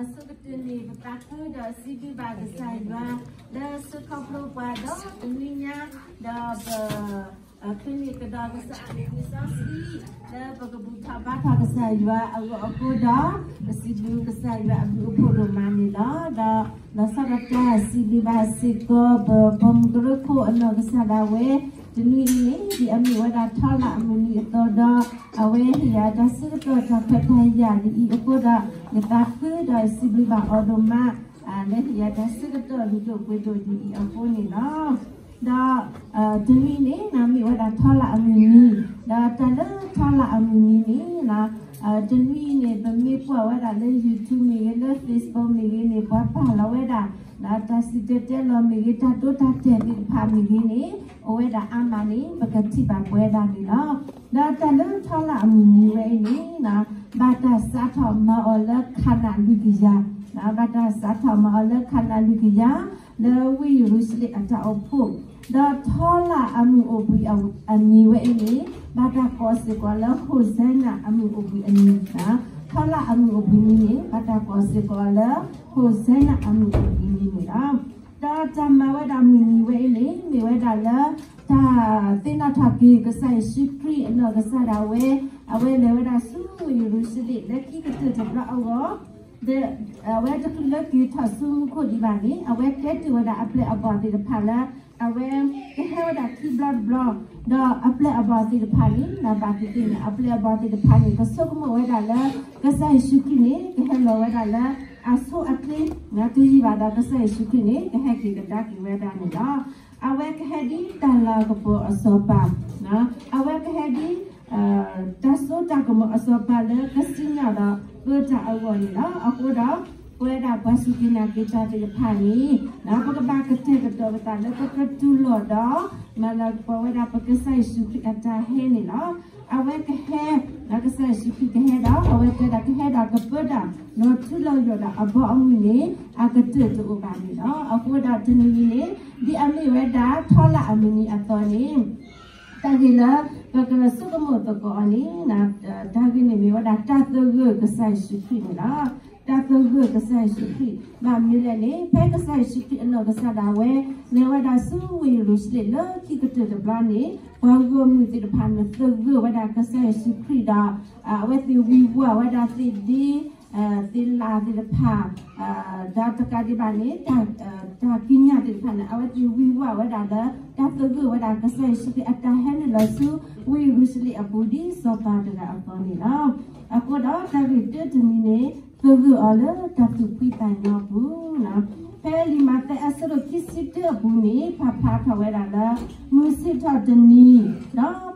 အဆိကတၢၢ်န့ၣ် ပသးခုဒီးစံးဘျုးဘၣ်ကစၢ်ယွၤ လၢအဆှၢခီဖျိပှၤဒီးတနွံညါ ဒီးပ ချုးန့ၢ်ကဒီးကစၢ်အမံၤစီဆှံ လၢပကဘူၣ်ထီၣ်ဘါထီၣ်ကစၢ်ယွၤအဂီၢ်အဃိဒီး ပစံးဘျုးကစၢ်ယွၤအဘျုးအဖှိၣ်ဒိၣ်မးန့ၣ်လီၤ. ဒီး လီၤဆီဒၣ်တၢ်စံးဘျုးဘၣ်စ့ၢ်ကီး ပပိာ်မုၣ်ကရၢခိၣ်အနီၢ်ကစၢ်ဒၣ်ဝဲ တနွံအံၤန့ၣ် ဒ်အမ့ၢ်ဝဲဒၣ်ထီလၣ်အမုၢ်နံၤအသိးဒီး အဝဲဟ့ၣ်ယၤတၢ်ဆၢကတီၢ်တၢ်ခွဲးတၢ်ယာ်ဒ်အံၤအဃိဒီး ယသးခုဒီးစံးဘျုးဘၣ်အီၤဒိၣ်မး လၢဟ့ၣ်ယၤတၢ်ဆၢကတီၢ်လုၢ်ဒိၣ်ပှ့ၤဒိၣ်ဒ်အံၤအဃိန့ၣ်လီၤ. ဒီး တနွံန့ၣ် မ့ၢ်ဝဲဒၣ်ထီလၣ်အမုၢ်နံၤ ဒီးတၢ်လၢထီလၣ်အမုၢ်နံၤန့ၣ် တနွံအံၤန့ၣ် ပမ့ၢ်ကွၢ်ဝဲဒၣ်လၢ YouTube မ့ၢ်ဂ့ၤ လၢ Facebook မ့ၢ်ဂ့ၤန့ၣ် ပှၤပာ်လီၤဝဲဒၣ် ဒီးတၢ်စံၣ်တဲၤတဲလီၤမ့ၢ်ဂ့ၤ တၢ်ဒိတၢ်တဲာ်သ့ၣ်တဖၣ်မ့ၢ်ဂ့ၤန့ၣ် အိၣ်ဝဲဒၣ်အါမးန့ၣ် ပကထံၣ်ဘၣ်ပဝဲဒၣ်န့ၣ်လီၤ. ဒီးတၢ်လၢထီလၣ်အမုၢ်နံၤဝဲအံၤန့ၣ် ဘၣ်တၢ်စးထီၣ်မၤအီၤလၢခါနၤလွံၢ်ကယၤ, ဘၣ်တၢ်စးထီၣ်မၤအီၤလၢခါနၤလွံၢ်ကယၤ လၢဝ့ၢ်ယရူၤၡလ့ၣ်အတၢ်အိၣ်ဖှိၣ်, ဒီးထီလၣ်အမုၢ်အိၣ်ဘှံးအနံၤဝဲအံၤန့ၣ် ဘၣ်တၢ်ကိးစ့ၢ်ကီးလၢ ဟိၣ်စဲနၤအမုၢ်အိၣ်ဘှံးအနံၤ, ထီလၣ်အမုၢ်အိၣ်ဘှံးနံၤန့ၣ် ဘၣ်တၢ်ကိးစ့ၢ်ကီးလၢ ဟိၣ်စဲနၤအမုၢ်အိၣ်ဘှံးနံၤန့ၣ်လီၤ. ဒီးတၢ်မၤဝဲဒၣ်မုၢ်နံၤဝဲအံၤန့ၣ် မ့ၢ်ဝဲဒၣ်လၢ တၢ်သ့ၣ်နီၣ်ထီၣ်က့ၤကစၢ်ယ့ၣ်ၡူးခရံာ်အနီၢ်ကစၢ်ဒၣ်ဝဲ, အဝဲလဲၤဝဲဒၣ်ဆူဝ့ၢ်ယရူၤၡလ့ၣ် လၢခံကတၢၢ်တဘျီအဂီၢ်, ဒီးအဝဲတချုးလၢက့ၤထီၣ်ဆူမူခိၣ်ဒံးဘၣ်န့ၣ် အဝဲကဲတ့ၢ်ဝဲဒၣ်အပျဲၢ်အဘီၣ်သ့ၣ်တဖၣ်လၢ အဝဲကဟဲဝဲဒၣ်ခံဘျီတဘျီ, ဒီးအပျဲၢ်အဘီၣ်သ့ၣ်တဖၣ်န့ၣ် နဘၣ်သ့ၣ်သ့ၣ်န့ၣ် အပျဲၢ်အဘီၣ်သ့ၣ်တဖၣ်န့ၣ် ကဆိကမိၣ်ဝဲဒၣ်လၢ ကစၢ်ယ့ၣ်ၡူးခရံာ်န့ၣ် ကဟဲလီၤဝဲဒၣ်လၢအဆိအချ့, တယံာ်ဘၣ်ဒီးကစၢ်ယ့ၣ်ၡူးခရံာ်န့ၣ် ကဟဲက့ၤကဒါက့ၤဝဲဒၣ်န့ၣ်လီၤ. အဝဲကဟဲဒ်တၢ်လၤကပီၤအစီၤပၤ, အဝဲကဟဲဒ် တၢ်စိတၢ်ကမီၤအစီၤပၤလၢကစံၣ်ညီၣ်ဒီးပၢတၢ်အဂီၢ်န့ၣ်လီၤ. အဃိဒီး ပဝဲဒၣ်ပှၤစူၢ်က့ၤနာ်က့ၤတၢ်သ့ၣ်တဖၣ်န့ၣ် ပကဘၣ်ကတဲာ်ကတီၤပသးလၢပကတူၢ်လိာ်ဒီး မၤလၤကပီၤဝဲဒၣ်ပကစၢ်ယ့ၣ်ၡူးခရံာ်အတၢ်ဟဲန့ၣ်လီၤ. အဝဲကဟဲ, ကစၢ်ယ့ၣ်ၡူးခရံာ်ကဟဲဒီး အဝဲတဲဒၣ်ကဟဲဒီးကပၢတၢ် လီၤထူလီၤယိာ်ဒီးအဘီအမုၢ်န့ၣ် အကတၢၢ်တအိၣ်ဘၣ်န့ၣ်လီၤ. အဃိဒီးတနံၤအံၤန့ၣ် ဒ်အမ့ၢ်ဝဲဒၣ်ထီလၣ်အမုၢ်နံၤအသိးန့ၣ် တၢ်ဂ့ၢ်လၢပကဆိကမိၣ်သကိးအီၤန့ၣ် တၢ်ဂ့ၢ်န့ၣ်မ့ၢ်ဝဲဒၣ်တၢ်သဂၢၢ်ကစၢ်ယ့ၣ်ၡူးခရံာ်န့ၣ်လီၤ. တၢ်သဂၢၢ်ကစၢ်ယ့ၣ်ၡူးခရံာ် ဘၣ်မနုၤလဲၣ်န့ၣ် ဖဲကစၢ်ယ့ၣ်ၡူးခရံာ်အနီၢ်ကစၢ်ဒၣ်ဝဲ လဲၤဝဲဒၣ်ဆူဝ့ၢ်ယရူၤၡလ့ၣ်လၢခံကတၢၢ်တဘျီန့ၣ် ပှၤဂီၢ်မုၢ်သ့ၣ်တဖၣ်န့ၣ် သဂၢၢ်ဝဲဒၣ်ကစၢ်ယ့ၣ်ၡူးခရံာ်ဒီး အဝဲသ့ၣ်ဝံၤဝါဝဲဒၣ်သ့ၣ်ဒ့ သ့ၣ်လၣ်သ့ၣ်တဖၣ် ဒီးတကးဒံးဘၣ်န့ၣ် တၢ်ကံးညာ်သ့ၣ်တဖၣ်န့ၣ် အဝဲသ့ၣ်ဝံၤဝါဝဲဒၣ်လၢ တၢ်သဂၢၢ်ဝဲဒၣ်ကစၢ်ယ့ၣ်ၡူးခရံာ်အတၢ်ဟဲနုာ်လီၤဆူ ဝ့ၢ်ယရူၤၡလ့ၣ်အပူၤဒ်စီၤပၤတဂၤအသိးန့ၣ်လီၤ. အဃိဒီးတၢ်ဂ့ၢ်တၢတမံၤန့ၣ် သဂၢၢ်အီၤလၢတၢ်သူၣ်ဖှံသးညီအပူၤ ဖဲလံာ်မးသဲအဆၢဒိၣ်ခံဆံတၢအပူၤန့ၣ် ပာ်ဖျါထီၣ်ဝဲဒၣ်လၢ မုၢ်ဆ့ၣ်ထီၣ်တနံၤ ဒီး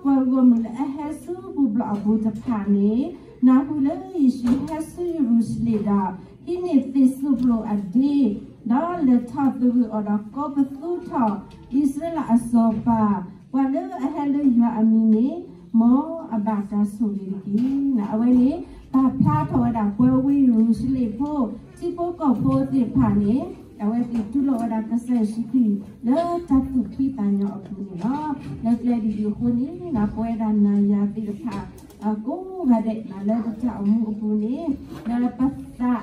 ပှၤဂီၢ်မုၢ်လၢအဟဲဆူပူၤဘျီၣ်အပူၤတဖၣ်န့ၣ် နၢ်ဟူလၢယ့ၣ်ၡူးဟဲဆူယရူၤၡလ့ၣ်ဒီး ဟံးန့ၢ်သ့ၣ်စူၣ်ပျိအဒ့ ဒီးလဲၤထီၣ်သဂၢၢ်အီၤဒီးကိးပသူထီၣ် အံၣ်စရ့လးအစီၤပၤ ပှၤလၢအဟဲလၢယွၤအမံၤန့ၣ် မ်အဘၣ်တၢ်ဆိၣ်ဂ့ၤတက့ၢ်. အဝဲန့ၣ် ပာ်ဖျါထီၣ်ဝဲဒၣ်ပှၤဝ့ၢ်ယရူၤၡလ့ၣ်ဖိ ထံဖိကီၢ်ဖိသ့ၣ်တဖၣ်န့ၣ် အဝဲသ့ၣ်တူၢ်လိာ်ဝဲဒၣ်ကစၢ်ယ့ၣ်ၡူးခရံာ် လၢတၢ်သူၣ်ဖှံသးညီအပူၤန့ၣ်လီၤ. လၢကျဲဒ်အံၤအဃိန့ၣ် ပဝဲဒၣ်နၤယၤသ့ၣ်တဖၣ် ကိးဂၤဒဲး လၢပတၢ်အိၣ်မူအပူၤန့ၣ် လၢပသး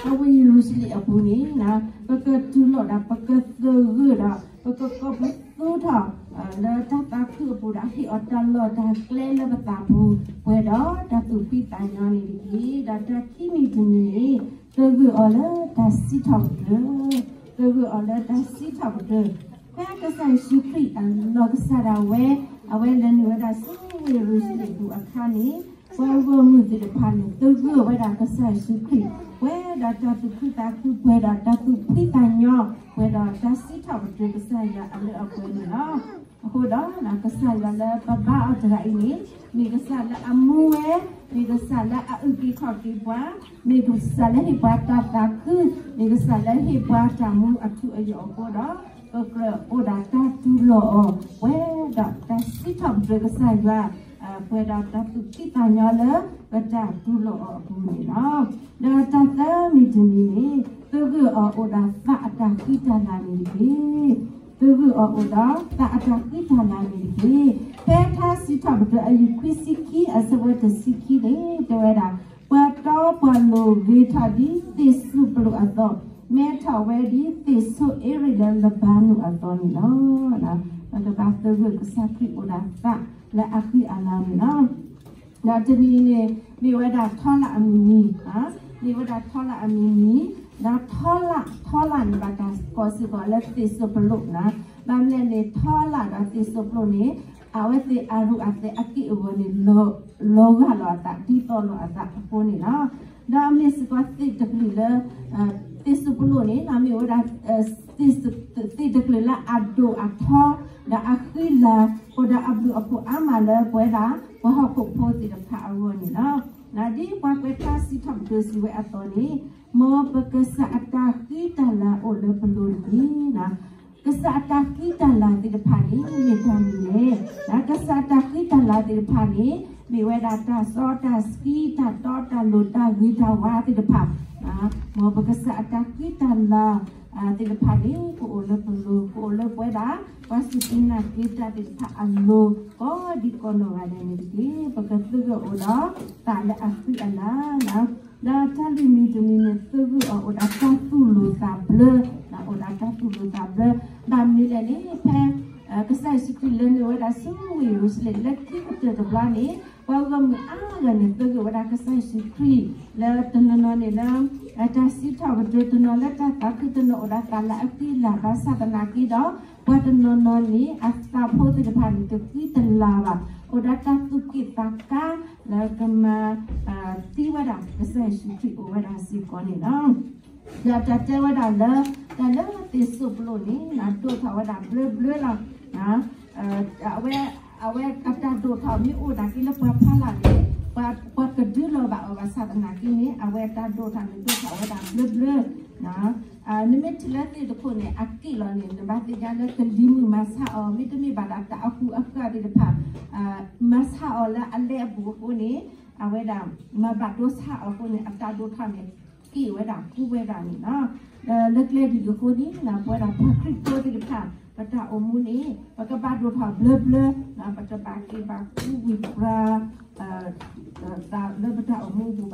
ပဝ့ၢ်ယရူၤၡလ့ၣ်အပူၤန့ၣ် ပကတူၢ်လိာ်ဒီး ပကသဂၢၢ်ဒီး ပကကိးပသူထီၣ် လၢတၢ်သးခုအပူၤဒီး ဟ့ၣ်အီၤတၢ်လီၢ်တၢ်ကျဲလၢပသးပူၤ ပှဲၤဒီးတၢ်သူၣ်ဖှံသးညီန့ၣ်တက့ၢ်. ဒီးတၢ်ခံမံၤတမံၤန့ၣ် သဂၢၢ်အီၤလၢတၢ်စံးထီၣ်ပတြၢၤ, သဂၢၢ်အီၤလၢတၢ်စံးထီၣ်ပတြၢၤ ဖဲကစၢ်ယ့ၣ်ၡူးခရံာ်အနီၢ်ကစၢ်ဒၣ်ဝဲ အဝဲလဲၤနုာ်ဝဲဒၣ်ဆူဝ့ၢ်ယရူၤၡလ့ၣ်ပူၤအခါန့ၣ် ပှၤဂီၢ်မုၢ်သ့ၣ်တဖၣ်န့ၣ် သဂၢၢ်ဝဲဒၣ်ကစၢ်ယ့ၣ်ၡူးခရံာ် ပှဲၤဒီးတၢ်သူၣ်ခုသးခု ပှဲၤဒီးတၢ်သူၣ်ဖှံသးညီ ပှဲၤဒီးတၢ်စံးထီၣ်ပတြၢၤကစၢ်ယွၤအလၢအပှဲၤန့ၣ်လီၤ. အဃိဒီး ကစၢ်ယွၤလၢပဘါအီၤတဂၤအံၤန့ၣ် မ့ၢ်ကစၢ်လၢအမူဝဲ, မ့ၢ်ကစၢ်လၢအအုၣ်က့ၤခီၣ်က့ၤပှၤ, မ့ၢ်ကစၢ်လၢဟ့ၣ်ပှၤတၢ်သးခု, မ့ၢ်ကစၢ်လၢဟ့ၣ်ပှၤတၢ်မူအထူအယိာ်အဃိဒီး ပကြၢးအိၣ်ဒီးတၢ်တူၢ်လိာ်အီၤ ပှဲၤဒီးတၢ်စံးထီၣ်ပတြၢၤကစၢ်ယွၤ ပှဲၤဒီးတၢ်သူၣ်ဖှံသးညီလၢ ပတၢ်တူၢ်လိာ်အီၤအပူၤန့ၣ်လီၤ. ဒီးတၢ်သၢမံၤတမံၤန့ၣ် သဂၢၢ်အီၤအိၣ်ဒီးသးအတၢ်ဃံတၢ်လၤန့ၣ်တက့ၢ်. သဂၢၢ်အီၤအိၣ်ဒီးသးအတၢ်ဃံတၢ်လၤန့ၣ်တက့ၢ်. ဖဲထါစံးထီၣ်ပတြၢၤအယုၢ်ခွံဆံခံ အဆၢဖိတဆံခံန့ၣ် တဲဝဲဒၣ် ပှၤ ဒီးပှၤလိၤဂ့ၤထီၣ်ဒ်သ့ၣ်စူၣ်ပလိၣ်အသိး, မဲထီၣ်ဝဲဒ်သ့ၣ်ဆိအ့ရ့ၣ်လၢလဘၤနိၣ်အသိးန့ၣ်လီၤ. ပကဘၣ်သဂၢၢ်ကစၢ်ခရံာ်အိၣ်ဒီးသးလၢအဃံအလၤန့ၣ်လီၤ. ဒီးတနံၤန့ၣ် မ့ၢ်ဝဲဒၣ်ထီလၣ်အမုၢ်နံၤ, မ့ၢ်ဝဲဒၣ်ထီလၣ်အမုၢ်နံၤ, ဒီးထီလၣ်, ထီလၣ်န့ၣ် ဘၣ်တၢ်ကိးစ့ၢ်ကီးလၢသ့ၣ်စူၣ်ပလိၣ်န့ၣ်, ဘၣ်မနုၤလဲၣ်န့ၣ် ထီလၣ်ဒီးသ့ၣ်စူၣ်ပလိၣ်န့ၣ် အဝဲသ့ၣ်အရူၢ်အသဲးအက့ၢ်အဂီၤန့ၣ် လီၤဂာ်လီၤအသး ဒ်သိးလိာ်အသးအဃိန့ၣ်လီၤ. ဒီးမ့ၢ်စ့ၢ်ကီးသ့ၣ်တကလုာ်လၢ သ့ၣ်စူၣ်ပလိၣ်န့ၣ် မ့ၢ်ဝဲဒၣ် သ့ၣ်တကလုာ်လၢအဒိၣ်အထီ ဒီးအဃံလၤ အိၣ်ဒီးအဘျုးအဖှိၣ်အါမးလၢပဝဲဒၣ် ပှၤဟီၣ်ခိၣ်ဖိသ့ၣ်တဖၣ်အဂီၢ်န့ၣ်လီၤ. ဒ်ပှၤကွဲးထါစံးထီၣ်ပတြၢၤစံးဝဲအသိးန့ၣ်, မ်ပကစၢ်အတၢ်ဃံတၢ်လၤအိၣ်လၢပလိၤတက့ၢ်. ကစၢ်အတၢ်ဃံတၢ်လၤသ့ၣ်တဖၣ်န့ၣ် မ့ၢ်တၢ်မနုၤလဲၣ်. ကစၢ်အတၢ်ဃံတၢ်လၤသ့ၣ်တဖၣ်န့ၣ် မ့ၢ်ဝဲဒၣ်တၢ်စီတၢ်ဆှံ တၢ်တီတၢ်လိၤ တၢ်ဂ့ၤတၢ်ဝါသ့ၣ်တဖၣ်, မ်ပကစၢ်အတၢ်ဃံတၢ်လၤသ့ၣ်တဖၣ်န့ၣ် ကအိၣ်လၢပလိၤ ကအိၣ်လၢပဝဲဒၣ် ပှၤစူၢ်က့ၤနာ်က့ၤတၢ်သ့ၣ်တဖၣ်အလိၤ ကိးဒံကိးနီၢ်ဂၤဒဲးန့ၣ်တက့ၢ်. ပကသဂၢၢ်အိၣ်ဒီးသးလၢအဃံအလၤ ဒီးတၢ်လုၢ်မံတနံၤန့ၣ် သဂၢၢ်အီၤအိၣ်ဒီးတၢ်သူၣ်လိၤသးဘျၢ, အိၣ်ဒီးတၢ်သူၣ်လိၤသးဘျၢ, ဘၣ်မနုၤလဲၣ်န့ၣ် ဖဲ ကစၢ်ယ့ၣ်ၡူးခရံာ်လဲၤနုာ်ဝဲဒၣ်ဆူဝ့ၢ်ယရူၤၡလ့ၣ် လၢခံကတၢၢ်တဘျီန့ၣ် ပှၤဂီၢ်မုၢ်အါဂၤန့ၣ် သဂၢၢ်ဝဲဒၣ်ကစၢ်ယ့ၣ်ၡူးခရံာ် လၢတနီၤနီၤန့ၣ်လၢ တၢ်စံးထီၣ်ပတြၢၤ တနီၤလၢတၢ်သးခု တနီၤအိၣ်ဒီးသးလၢအဃံအလၤ ဘၣ်ဆၣ်သနာ်က့ဒီး ပှၤတနီၤနီၤန့ၣ် အသးဖိသ့ၣ်တဖၣ်န့ၣ် တဃံတလၤဘၣ်, အိၣ်ဒီးတၢ်သူၣ်က့ၣ်သးကါ လၢကမၤ သံဝဲဒၣ် ကစၢ်ယ့ၣ်ၡူးခရံာ်အိၣ်ဝဲဒၣ်စ့ၢ်ကီးန့ၣ်လီၤ. ဒီးတၢ်တဲဝဲဒၣ်လၢ တၢ်လၢသ့ၣ်စူၣ်ပလိၣ်န့ၣ် ဒိၣ်ထီၣ်ဝဲဒၣ်ဘျၢဘျၢလီၤ. အဝဲ အဝဲအတၢ်ဒိၣ်ထီၣ်မ့ၢ်အိၣ်ဒၣ်က့ၤလၢပှၤဖီလာ်န့ၣ် ပှၤ ပှၤကဒုးလီၤဘၣ်အီၤ ဘၣ်ဆၣ်သနာ်က့န့ၣ် အဝဲအတၢ်ဒိၣ်ထီၣ်န့ၣ် ဒိၣ်ထီၣ်ဝဲဒၣ်ဘျၢဘျၢ နမ့ၢ်ထံၣ်လၢသ့ၣ်တခိၣ်န့ၣ် အက့ၢ်လီၤန့ၣ် နဘၣ်သ့ၣ်ညါလၢကလံၤမုၢ်မၤဆါအီၤ မ့တမ့ၢ်ဘၣ်ဒီးတၢ်အကူအကၤသ့ၣ်တဖၣ် မၤဆါအီၤလၢအလဲအပူၤအဃိန့ၣ် အဝဲဒၣ် မၤဘၣ်ဒိဆါအီၤအဃိန့ၣ် အတၢ်ဒိၣ်ထီၣ်န့ၣ် က့ၢ်ဝဲဒၣ်ကူဝဲဒၣ်န့ၣ်လီၤ. လၢကျဲဒ်အံၤအဃိန့ၣ် ပဝဲဒၣ်ပှၤခရံာ်ဖိသ့ၣ်တဖၣ် ပတၢ်အိၣ်မူန့ၣ် ပကဘၣ်ဒိၣ်ထီၣ်ဘျၢဘျၢ ပတဘၣ်က့ၤဘၣ်ကူဝံၤပှၤ လၢပတၢ်အိၣ်မူအပူၤဘၣ်. တဘျီဘျီန့ၣ် ပထံၣ်ဘၣ်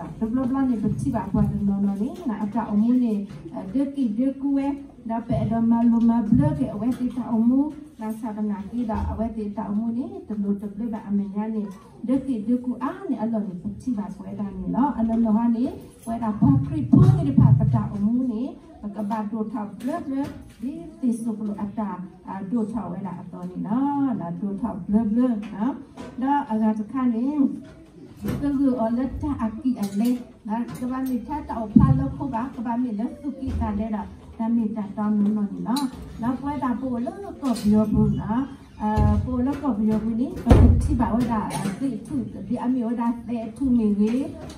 ပှၤတနီၤနီၤန့ၣ် အတၢ်အိၣ်မူန့ၣ် ဒၢက့ၢ်ဒၢကူဝဲ ဒီးပအဲၣ်ဒိးမၤလိၤမၤဘျၢက့ၤအဝဲသ့ၣ်တၢ်အိၣ်မူ ဘၣ်ဆၣ်သနာ်က့ဒီး အဝဲသ့ၣ်တၢ်အိၣ်မူန့ၣ် တလိၤတဘျၢဘၣ်အမဲာ်ညါန့ၣ် ဒၢက့ၢ်ဒၢကူအါန့ၢ်အလီၢ်န့ၣ် ပထံၣ်ဘၣ်ပဝဲဒၣ်န့ၣ်လီၤ. အနီၢ်နီၢ်ဟီန့ၣ် ပဝဲဒၣ်ပှၤခရံာ်ဖိသ့ၣ်တဖၣ် ပတၢ်အိၣ်မူန့ၣ် ပကဘၣ်ဒိၣ်ထီၣ်ဘျၢဘျၢ ဒ်သ့ၣ်စူၣ်ပလိၣ်အတၢ်ဒိၣ်ထီၣ်ဝဲဒၣ်အသိးန့ၣ်လီၤ. ဒိၣ်ထီၣ်ဘျၢဘျၢ ဒီးအဂၤတခါန့ၣ် သဂၢၢ်အီၤလၢတၢ်အကံၢ်အလဲ, ကဘၣ်မ့ၢ်ထဲတၢ်အိၣ်ဖျါလၢခိဘၣ်, ကဘၣ်မ့ၢ်လၢသူၣ်ကံၢ်သးလဲဒီး တၢ်မ့ၢ်တၢ်တီနီၢ်နီၢ်န့ၣ်လီၤ. ဒီးပဝဲဒၣ်ပအိၣ်လၢကီၢ်ပယီၤပူၤန့ၣ် ပအိၣ်လၢကီၢ်ပယီၤပူၤန့ၣ် ပကထံၣ်ဘၣ်ဝဲဒၣ်သ့ၣ်ထူၣ် ဒ်အမ့ၢ်ဝဲဒၣ်သဲးထူၣ်မ့ၢ်ဂ့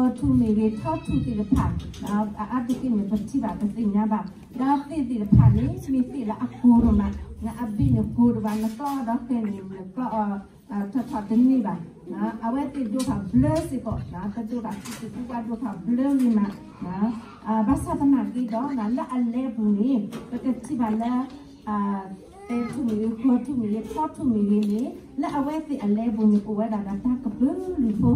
ၤ, ဃီထူၣ်မ့ၢ်ဂ့ၤ, ထီထူၣ်သ့ၣ်တဖၣ် အါတက့ၢ်န့ၣ် ပထံၣ်ဘၣ်ပသ့ၣ်ညါဘၣ်. ဒီးသ့ၣ်သ့ၣ်တဖၣ်န့ၣ် မ့ၢ်သ့ၣ်လၢအကိၤဒိၣ်မး, အဘ့ၣ်န့ၣ်ကိၤဒိၣ်ဘၣ်, နကျီအီၤဒီးဃဲၤန့ၣ် နကျီအီၤ ထီၣ်ထီၣ်တန့ၢ်ဘၣ်. အဝဲသ့ၣ်ဒိၣ်ထီၣ်ဘျၢစ့ၢ်ကီး, တဒိၣ်ထီၣ်ဆူၣ်ဆူၣ်ပူၤပူၤ ဒိၣ်ထီၣ်ဘျၢဂ့ၤမး. ဘၣ်ဆၣ်သနာ်က့ဒီး လၢအလဲအပူၤန့ၣ် ပကထံၣ်ဘၣ်လၢ သဲးထူၣ်မ့ၢ်ဂ့ၤ, ဃီထူၣ်မ့ၢ်ဂ့ၤ, ထီထူၣ်မ့ၢ်ဂ့ၤန့ၣ် လၢအဝဲသ့ၣ်အလဲအပူၤန့ၣ် အိၣ်ဝဲဒၣ်ဒီးတၢ်ကပုာ်လုးဖိ,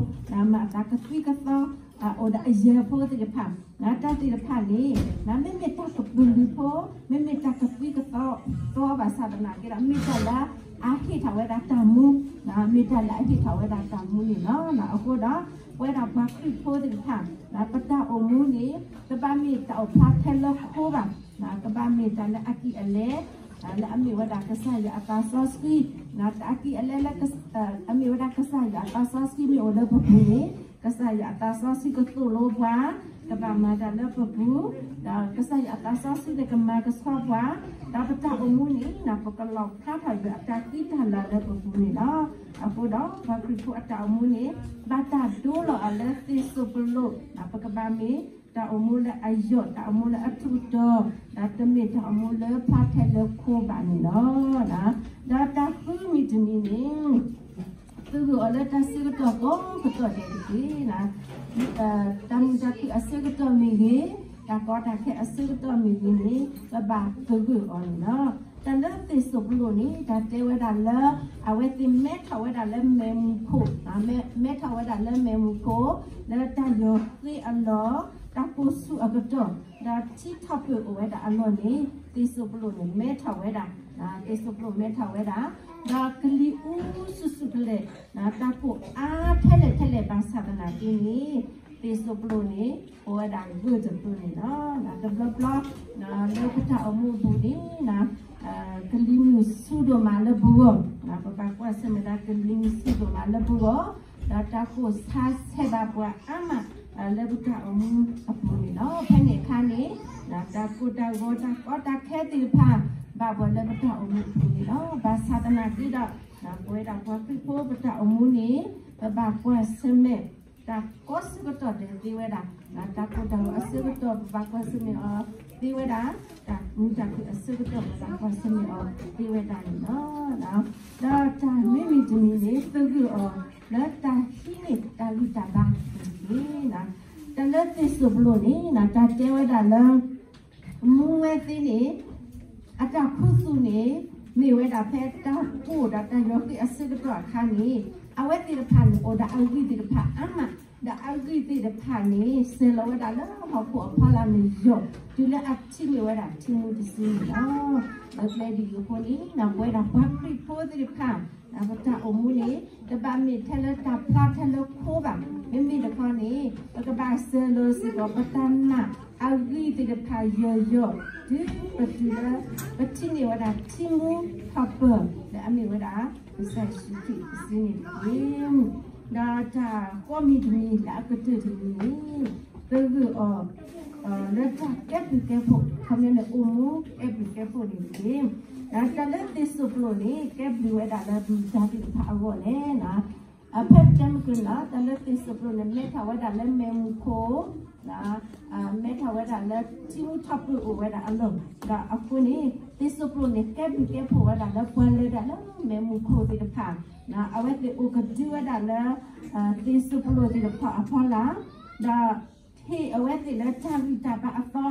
မၤအသးကသံကသီ အိၣ်ဒီးအယၢၤဖိသ့ၣ်တဖၣ်, တၢ်သ့ၣ်တဖၣ်န့ၣ် မ့မ့ၢ်တၢ်ကပုာ်လုးဖိ, မ့မ့ၢ်တၢ်ကသံကသီ သီဘၣ်ဆၣ်သနာ်က့ဒီး မ့ၢ်တၢ်လၢအဟ့ၣ်ထီၣ်ဝဲဒၣ်တၢ်မူ, မ့ၢ်တၢ်လၢအဟ့ၣ်ထီၣ်ဝဲဒၣ်တၢ်မူန့ၣ်လီၤ. အဃိဒီး ပဝဲဒၣ်ပှၤခရံာ်ဖိသ့ၣ်တဖၣ် ပတၢ်အိၣ်မူန့ၣ် တဘၣ်မ့ၢ်တၢ်အိၣ်ဖျါထဲလၢခိဘၣ်, ကဘၣ်မ့ၢ်တၢ်လၢအကံၢ်အလဲ လၢအမ့ၢ်ဝဲဒၣ်ကစၢ်ယွၤအသးစီဆှံ, တၢ်အကံၢ်အလဲလၢ အမ့ၢ်ဝဲဒၣ်ကစၢ်ယွၤအသးစီဆှံမ့ၢ်အိၣ်လၢပပူၤန့ၣ် ကစၢ်ယွၤအသးစီဆှံကသိၣ်လိပှၤ, ကဘၣ်မၤတၢ်လၢပပူၤ, ဒီးကစၢ်ယွၤအသးစီဆှံန့ၣ်ကမၤကဆှီပှၤ, ဒီးပတၢ်အိၣ်မူန့ၣ် ပကလီၣ်ဖျါထီၣ်ဒီးအတၢ်ဃံတၢ်လၤလၢပပူၤန့ၣ်လီၤ. အဃိဒီး ပှၤခရံာ်ဖိအတၢ်အိၣ်မူန့ၣ် ဘၣ်တၢ်ဒိလီၤအီၤလၢသ့ၣ်စူၣ်ပလိၣ်, ပကဘၣ်မ့ၢ် တၢ်အိၣ်မူလၢအယိာ်, တၢ်အိၣ်မူလၢအထူးတီၤ, ဒီးတမ့ၢ်တၢ်အိၣ်မူလၢဖျါထဲလၢခိဘၣ်န့ၣ်လီၤ. ဒီးတၢ်ဃုမံၤတမံၤန့ၣ် သဂၢၢ်အီၤလၢတၢ်ဆၢကတီၢ်ကိးကတီၢ်ဒဲးတက့ၢ်. တၢ်မုာ်တၢ်ခုၣ်အဆၢကတီၢ်မ့ၢ်ဂ့ၤ, တၢ်ကီတၢ်ခဲအဆၢကတီၢ်မ့ၢ်ဂ့ၤန့ၣ် ပဘၣ်သဂၢၢ်အီၤန့ၣ်လီၤ. တၢ်လၢသ့ၣ်စိၣ်ပလိၣ်န့ၣ် တၢ်တဲဝဲဒၣ်လၢ အဝဲသ့ၣ်မဲထီၣ်ဝဲဒၣ်လၢမဲးမူခိၣ်, မဲထီၣ်ဝဲဒၣ်လၢမဲးမူခိၣ် လၢတၢ်ယီၤဃ့အလီၢ်, တၢ်ကိၢ်ဆူၣ်အကတီၢ်, ဒီးထံထီၣ်ပၢၢ်အိၣ်ဝဲဒၣ်အလီၢ်န့ၣ် သ့ၣ်စိၣ်ပလိၣ်န့ၣ် မဲထီၣ်ဝဲဒၣ်, သ့ၣ်စိၣ်ပလိၣ်မဲထီၣ်ဝဲဒၣ်, ဒီးကလံၤအူဆူၣ်ဆူၣ်ကလဲာ်, တၢ်ကိၢ်အါထဲလဲၣ်ထဲလဲၣ်ဘၣ်ဆၣ်သနာ်က့န့ၣ် သ့ၣ်စိၣ်ပလိၣ်န့ၣ် အိၣ်ဝဲဒၣ်ဂၢၢ်တပၢၢ်န့ၣ်လီၤ. တဘျီဘျီ လၢပတၢ်အိၣ်မူအပူၤန့ၣ် ကလံၤမုၢ်ဆူၣ်ဒိၣ်မးလၢပဂီၢ်, ပဘၣ်ကွၢ်ဆၢၣ်မဲာ်ဒၣ်ကလံၤမုၢ်ဆူၣ်ဒိၣ်မးလၢပဂီၢ်, ဒီးတၢ်ကိၢ်ဆါဆဲးဘၣ်ပှၤအါမး လၢပတၢ်အိၣ်မူအပူၤန့ၣ်လီၤ. ဖဲန့ၣ်အခါန့ၣ် တၢ်ကိၢ်တၢ်ဂီၤတၢ်ကီတၢ်ခဲသ့ၣ်တဖၣ် ဘၣ်ပှၤလၢပတၢ်အိၣ်မူအပူၤန့ၣ်လီၤ. ဘၣ်ဆၣ်သနာ်က့ဒီး ပဝဲဒၣ်ပှၤခရံာ်ဖိပတၢ်အိၣ်မူန့ၣ် ပဘၣ်ကွၢ်ဆၢၣ်မဲာ် တၢ်ကီဆၢကတီၢ်ဒဲးသ့ဝဲဒၣ်, တၢ်ကိၢ်တၢ်ဂီၤအဆၢကတီၢ် ပဘၣ်ကွၢ်ဆၢၣ်မဲာ်အီၤသ့ဝဲဒၣ်, တၢ်မုာ်တၢ်ခုၣ်အဆၢကတီၢ် ပဘၣ်ကွၢ်ဆၢၣ်မဲာ်အီၤသ့ဝဲဒၣ်န့ၣ်လီၤ. ဒီးတၢ်မ့ၢ်မ့ၢ်တမံၤန့ၣ် သဂၢၢ်အီၤလၢတၢ်ဟံးန့ၢ်တၢ်ဂံၢ်တၢ်ဘါန့ၣ်တက့ၢ်. တၢ်လၢသ့ၣ်စိၣ်ပလိၣ်န့ၣ် တၢ်တဲဝဲဒၣ်လၢ မူဝဲသ့န့ၣ် အတၢ်ခူသူၣ်န့ၣ် မ့ၢ်ဝဲဒၣ်ဖဲတၢ်ကိၢ်ဒီးတၢ်ယီၤဃ့အဆၢကတီၢ်အခါန့ၣ် အဝဲသ့ၣ်တဖၣ်န့ၣ် အိၣ်ဒီးအဂံၢ်သ့ၣ်တဖၣ်အါမး, ဒီးအဂံၢ်သ့ၣ်တဖၣ်န့ၣ် စဲၤလီၤဝဲဒၣ်လၢဟီၣ်ခိၣ်အဖီလာ်န့ၣ်ယီၤ တုၤလၢအထံၣ်န့ၢ်ဝဲဒၣ်ထံမူတစုန့ၣ်လီၤ. လၢကျဲဒ်အံၤအဃိန့ၣ် ပဝဲဒၣ်ပှၤခရံာ်ဖိသ့ၣ်တဖၣ် ပတၢ်အိၣ်မူန့ၣ် တဘၣ်မ့ၢ်ထဲလၢတၢ်ဖျါထဲလၢခိဘၣ်. မ့မ့ၢ်တခီန့ၣ် ပကဘၣ်စဲၤလီၤစ့ၢ်ကီး ပတၢ်နာ်အဂံၢ်သ့ၣ်တဖၣ်ယီၤယီၤ တုၤပတုၤလၢ ပထံၣ်န့ၢ်ဝဲဒၣ်ထံမူထီၣ်ပၢၢ် လၢအမ့ၢ်ဝဲဒၣ် ကစၢ်ယ့ၣ်ၡူးခရံာ်တစုန့ၣ်တက့ၢ်. ဒီးတၢ်ကိးမံၤတမံၤလၢအကတၢၢ်တမံၤန့ၣ် သဂၢၢ်အီၤ လၢတၢ်ကဲဘျုးကဲဖှိၣ် ခီပညီန့ၣ်အိၣ်မူကဲဘျုးကဲဖှိၣ်န့ၣ်တက့ၢ်. တၢ်လၢသ့ၣ်စိၣ်ပလိၣ်န့ၣ် ကဲဘျုးဝဲဒၣ်လၢမတၤသ့ၣ်တဖၣ်အဂီၢ်လဲၣ်. ဖဲပတဲမုၢ်ကနၣ် တၢ်လၢသ့ၣ်စိၣ်ပလိၣ်န့ၣ် မဲထီၣ်ဝဲဒၣ်လၢမဲးမူခိၣ်, မဲထီၣ်ဝဲဒၣ်လၢထံမူထီၣ်ပၢၢ်အိၣ်ဝဲဒၣ်အလီၢ်, ဒီးအဃိန့ၣ် သ့ၣ်စိၣ်ပလိၣ်န့ၣ် ကဲဘျုးကဲဖှိၣ်ဝဲဒၣ်လၢပှၤလဲၤတၢ်လၢမဲးမူခိၣ်သ့ၣ်တဖၣ်, အဝဲသ့ၣ်အိၣ်ကဒုဝဲဒၣ်လၢ သ့ၣ်စိၣ်ပလိၣ်သ့ၣ်တဖၣ်အဖီလာ်, ဒီး ဟ့ၣ်အဝဲသ့ၣ်လၢတၢ်ဂံၢ်တၢ်ဘါအသီ,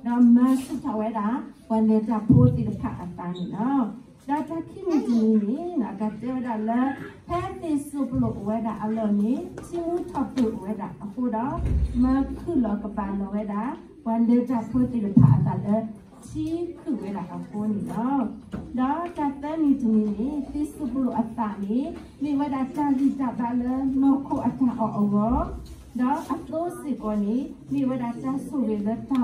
ဒီးမၤဆူၣ်ထီၣ်ဝဲဒၣ် ပှၤလဲၤတၢ်ဖိသ့ၣ်တဖၣ်အသးန့ၣ်လီၤ. ဒီးတၢ်ခံမံၤတမံၤန့ၣ် တၢ်တဲဝဲဒၣ်လၢ ဖဲသ့ၣ်စိၣ်ပလိၣ်အိၣ်ဝဲဒၣ်အလီၢ်န့ၣ် ထံမူထီၣ်ပၢၢ်အိၣ်ဝဲဒၣ်အဃိဒီး မၤခုၣ်လီၤကပာ်လီၤဝဲဒၣ် ပှၤလဲၤတၢ်ဖိသ့ၣ်တဖၣ်အသးလၢ ထံခုၣ်ဝဲဒၣ်အဃိန့ၣ်လီၤ. ဒီးတၢ်သၢမံၤတမံၤန့ၣ် သ့ၣ်စိၣ်ပလိၣ်အသးန့ၣ် မ့ၢ်ဝဲဒၣ်တၢ်ဂံၢ်တၢ်ဘါလၢနီၢ်ခိအတၢ်အီၣ်အဂီၢ်, ဒီးအသိစ့ၢ်ကီးန့ၣ် မ့ၢ်ဝဲဒၣ်တၢ်ဆိၣ်ဂ့ၤလၢတၢ်အီၣ်ဒီးက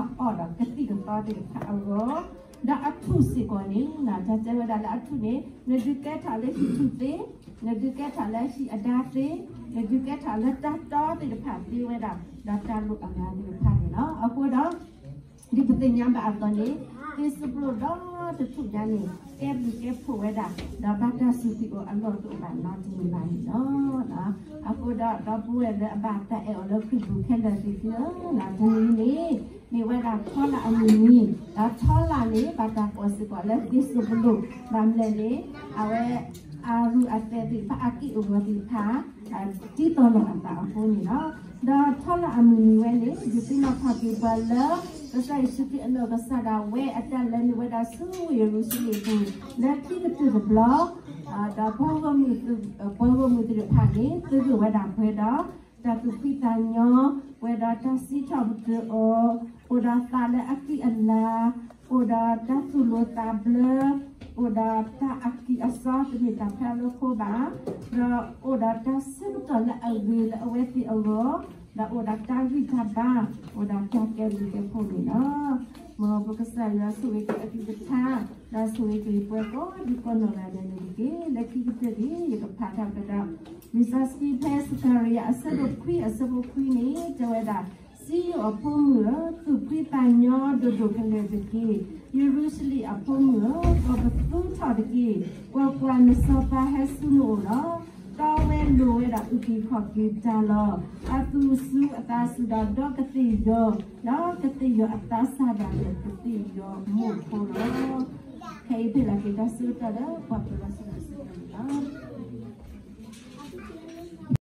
သံၣ်ကသီသ့ၣ်တဖၣ်အဂီၢ်, ဒီးအထူၣ်စ့ၢ်ကီးန့ၣ် တၢ်တဲဝဲဒၣ်လၢအထူၣ်န့ၣ် နဒုးကဲထီၣ်လၢဟံၣ်ထူၣ်သ့, နဒုးကဲထီၣ်လၢဟံၣ်အဒါသ့, နဒုးကဲထီၣ်လၢတၢ်တီသ့ၣ်တဖၣ်သ့ဝဲဒၣ် ဒီးတၢ်လိၣ်အဂၤသ့ၣ်တဖၣ်န့ၣ်လီၤ. အဃိဒီး ဒ်ပသ့ၣ်ညါဘၣ်အသိးန့ၣ် သ့ၣ်စိၣ်ပလိၣ်ဒီတထူၣ်ညါန့ၣ် ကဲဘျုးကဲဖှိၣ်ဝဲဒၣ် ဒီးဘၣ်တၢ်စူၢ်က့ၤအီၤအလီၢ်တအိၣ်ဘၣ်နီတမံၤဘၣ်န့ၣ်လီၤ. အဃိဒီး ဒီပုၢ်ဝဲၢ်လၢအဘၣ်တၢ်အဲၣ်အီၤလၢခရံာ်ပူၤခဲလၢာ်သ့ၣ်သုဧၢ, တနံၤအံၤန့ၣ် မ့ၢ်ဝဲဒၣ်ထီလၣ်အမုၢ်နံၤ, ဒီးထီလၣ်န့ၣ် ဘၣ်တၢ်ကိးစ့ၢ်ကီးလၢသ့ၣ်စိၣ်ပလိၣ်, ဘၣ်မနုၤလဲၣ်န့ၣ် အဝဲ အရူၢ်အသဲးသ့ၣ်တဖၣ် အက့ၢ်အဂီၤသ့ၣ်တဖၣ် တံၢ်တီၤလီၤအသးအဃိန့ၣ်လီၤ. ဒီးထီလၣ်အမုၢ်နံၤဝဲန့ၣ် ဒုးသ့ၣ်နီၣ်ထီၣ်က့ၤပှၤလၢ ကစၢ်ယ့ၣ်ၡူးခရံာ်အနီၢ်ကစၢ်ဒၣ်ဝဲအတၢ်လဲၤနုာ်ဝဲဒၣ်ဆူယရူၤၡလ့ၣ်အပူၤ လၢခံကတၢၢ်တဘျီ, ဒီးပှၤဂီၢ်မုၢ်, ပှၤဂီၢ်မုၢ်သ့ၣ်တဖၣ်န့ၣ် သဂၢၢ်ဝဲဒၣ်ပှဲၤဒီး တၢ်သူၣ်ဖှံသးညီ, ပှဲၤဒီးတၢ်စံးထီၣ်ပတြၢၤအီၤ, အိၣ်ဒီးသးလၢအကံၢ်အလၤ, အိၣ်ဒီးတၢ်သူၣ်လိၤသးဘျၢ, အိၣ်ဒီးတၢ်အကံၢ်အစီ တမ့ၢ်တၢ်ဖဲအလၢခိဘၣ်, ဒီးအိၣ်ဒီးတၢ်ဆၢကတီၢ်လၢအဂ့ၤလၢအဝဲသ့ၣ်အဂီၢ်, ဒီးအိၣ်ဒီးတၢ်ဂံၢ်တၢ်ဘါ, အိၣ်ဒီးတၢ်ကဲဘျုးကဲဖှိၣ်န့ၣ်လီၤ. မ်ပကစၢ်ယွၤဆိၣ်ဂ့ၤက့ၤအကလုၢ်ကထါ, ဒီးဆိၣ်ဂ့ၤက့ၤပှၤကိးဒံကိးနီၢ်ဂၤဒဲးန့ၣ်တက့ၢ်. လၢခံကတၢၢ်န့ၣ် ယကဖးတၢ်ကဒီး လံာ်စီဆှံဖဲစကၤရယၤ အဆၢဒိၣ်ခွံ အဆၢဖိခွံန့ၣ် တဲဝဲဒၣ်, စံယိၣ်အဖိမုၣ်ဧၢ, သူၣ်ဖှံသးညီဒိၣ်ဒိၣ်ကလဲာ်တက့ၢ်. ယရူၤၡလ့ၣ်အဖိမုၣ်ဧၢ, ကိးပသူထီၣ်တက့ၢ်. ကွၢ်ကွၢ်, နစီၤပၤဟဲဆူနအိၣ်လီၤ. တီဝဲလိၤဝဲဒၣ်အုၣ်က့ၤခီၣ်က့ၤတၢ်လီၤ. အသူၣ်စူၤအသးစူၤဒီးဒီကသ့ၣ်ယီၤ, ဒီးကသ့ၣ်ယီၤအသးစၢ်ဒၣ်လဲာ် ကသ့ၣ်ယီၤမိၢ်ဖိလီၤ. ခဲအံၤဖဲလၢက့ၤတၢ်ဆၢကတီၢ်လၢပှၤပၢၤလီၢ်ဆၢကတီၢ်န့ၣ်လီၤ.